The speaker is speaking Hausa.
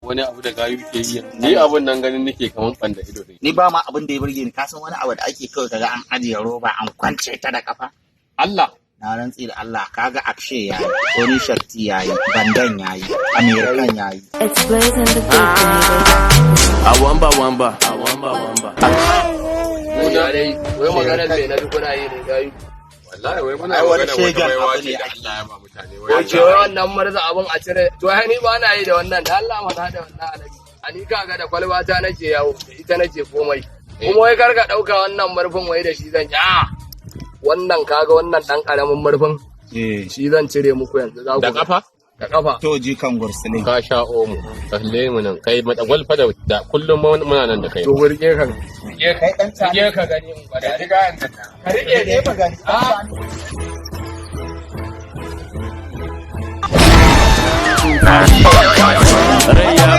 Wani abu da gayu ke yi, ni abun nan ganin nake kaman banda ido ne. Ni ba ma abin da ya burge ni, ka san wani abu da ake kawai kaga an ajiye roba an kwance ta da kafa. Allah. Na rantsi da Allah, kaga Akshay yayi, Tony Shakti yayi, Bandan yayi, American yayi. It's Blaze and the Beat, baby. A wamba wamba. A wamba wamba. Ya dai, wai maganar me na ji kuna yi ne, gayu? Wallahi wai muna Ai, wani magana wata shegen baiwa abu ce ne da ake. Allah ya ba mutane wai. Wace wai wannan murza abun a cire? To ai ni ba na yi da wannan, da Allah ma da wannan alaji. A ni kaga da kwalba ta nake yawo, da ita nake komai. Kuma wai kar ka dauka wannan murfin wai da shi zan yi. A wannan, kaga wannan dan karamin murfin, shi zan cire muku yanzu za ku Da ga. kafa. Da kafa. To, jikan gursulin. Ka sha omo, kalle mu nan, kai madagwal fa da kullum muna nan da kai. To, burge ka. Kai dan Rike ka gani in gwada. Ka rike ne. Ba gani. Ah. Rai ya